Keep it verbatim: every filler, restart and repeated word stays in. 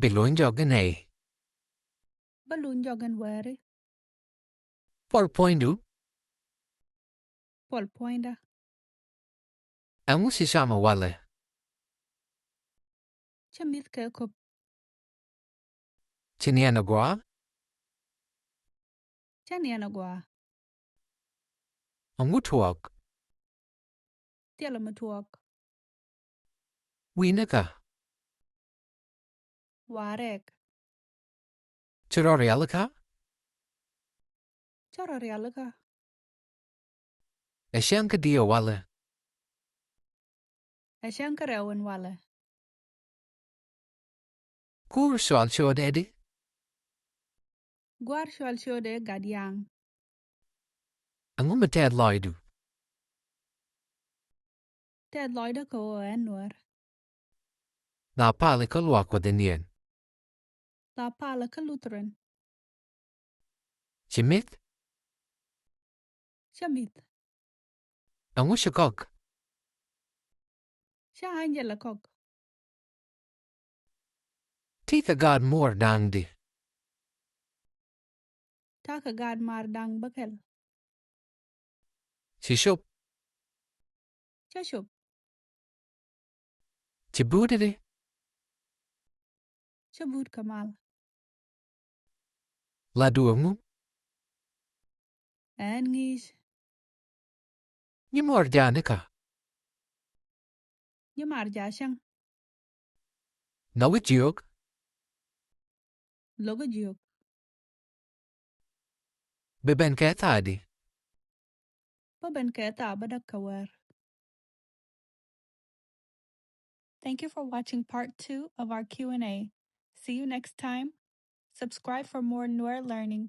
Bi luny jɔk in nɛy. Bä luny jɔk in wäri. Puɔl puɔ̱nydu. Puɔl puɔ̱nydä. Ɛŋu ci cam ɛ walɛ? Cä mi̱th kɛ köp. Ci niɛn ɛ gua̱a̱? Cä niɛn ɛ gua̱a̱. Ɛŋu tuɔɔk? Thilɛ mi tuɔɔk. Wi̱i̱ ni kä? Wa̱a̱ rɛɛk. Ci rɔ rialikä? Cä rɔ rialikä. Ɛ cäŋ kä diɛ walɛ? Ɛ cäŋ kä rɛw in walɛ. Kuur cual ciötdɛ di? Gua̱r cual ciötdɛ gat yaŋ. Ɛŋu mi tɛth lɔcdu? Tɛth lɔcdä kä ɣöö ɛn Nuäär. Thaa palä kä luaak Kuɔth in yɛn. Thaa palä kä Lutheran. Ci mi̱th? Cä mi̱th. Ɛŋu ci kɔk? Cä Angela kɔk. Ti kɛ gaat muɔɔr da̱ŋ di? Ta̱a̱ kɛ gaat maar da̱ŋ bäkɛl. Ci cop? Cä cop. Ci buut di? Cä buut kɛ mal. Latdu ɛŋu? Ɛn ŋi̱i̱c. Nyi muɔɔr ja̱a̱n ikä? Nyi maar ja̱a̱ cäŋ. Nhɔki jiök? Lo̱kä jiök. Bi ben kɛ tha̱a̱ di? Bä ben kɛ tha̱a̱ bädäk kä wäär. Thank you for watching part two of our Q and A. See you next time. Subscribe for more Nuer learning.